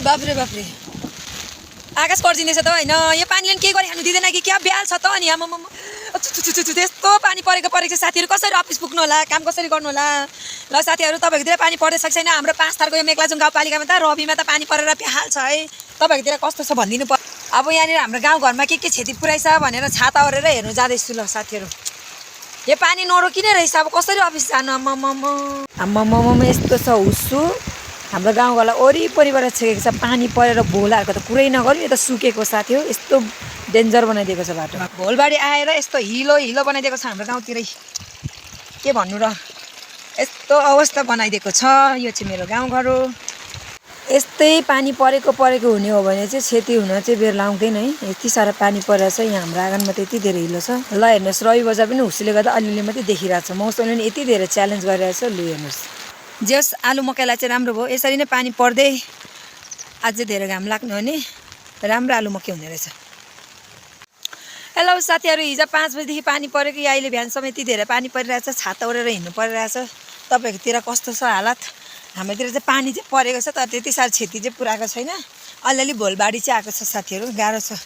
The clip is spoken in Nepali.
बाफ्रे बाफ्रे आकाश पर्जिँदैछ त होइन यो पानीले के गरिहाल्नु दिँदैन कि क्या ब्याल छ त अनि आमा त्यस्तो पानी परेको छ साथीहरू कसरी अफिस पुग्नु होला काम कसरी गर्नु होला ल साथीहरू तपाईँहरूतिर पानी पर्दैछ छैन हाम्रो 5 तारको यो मेक्लाजुङ गाउँपालिकामा त रबीमा त पानी परेर बेहाल छ है तपाईँहरूतिर कस्तो छ भनिदिनु पर्यो अब यहाँनिर हाम्रो गाउँघरमा के क्षति पुऱ्याइछ भनेर छाता ओरेर हेर्नु जाँदैछु ल साथीहरू यो पानी नरोकिने रहेछ अब कसरी अफिस जानु आम्मामा यस्तो छ हुस्सु हाम्रो गाउँघरलाई वरिपरिबाट छेकेको छ पानी परेर भोलहरूको त कुरै नगर्नु यो त सुकेको साथी हो यस्तो डेन्जर बनाइदिएको छ बाटो भोलबाडी आएर यस्तो हिलो बनाइदिएको छ हाम्रो गाउँतिरै के भन्नु र यस्तो अवस्था बनाइदिएको छ यो चाहिँ मेरो गाउँघर हो यस्तै पानी परेको हुने हो भने चाहिँ क्षति हुन चाहिँ बेर लाउँदैन है यति साह्रो पानी परेर छ यहाँ हाम्रो आँगनमा त यति धेरै हिलो छ ल हेर्नुहोस् रवि बजार पनि हुस्सीले गर्दा अलिअलि मात्रै देखिरहेको छ मौसमले पनि यति धेरै च्यालेन्ज गरिरहेछ लु हेर्नुहोस् जेस आलु मकैलाई चाहिँ राम्रो भयो यसरी नै पानी पर्दै अझै धेरै घाम लाग्ने हो नि राम्रो आलु मकै हुने रहेछ हेलो साथीहरू हिजो 5 बजीदेखि पानी परेको या अहिले बिहानसम्म यति धेरै पानी परिरहेछ छाता ओढेर हिँड्नु परिरहेछ तपाईँहरूकोतिर कस्तो छ हालत हाम्रोतिर चाहिँ पानी चाहिँ परेको छ तर त्यति साह्रो क्षति चाहिँ पुऱ्याएको छैन अलिअलि भोलबाडी चाहिँ आएको छ साथीहरू गाह्रो छ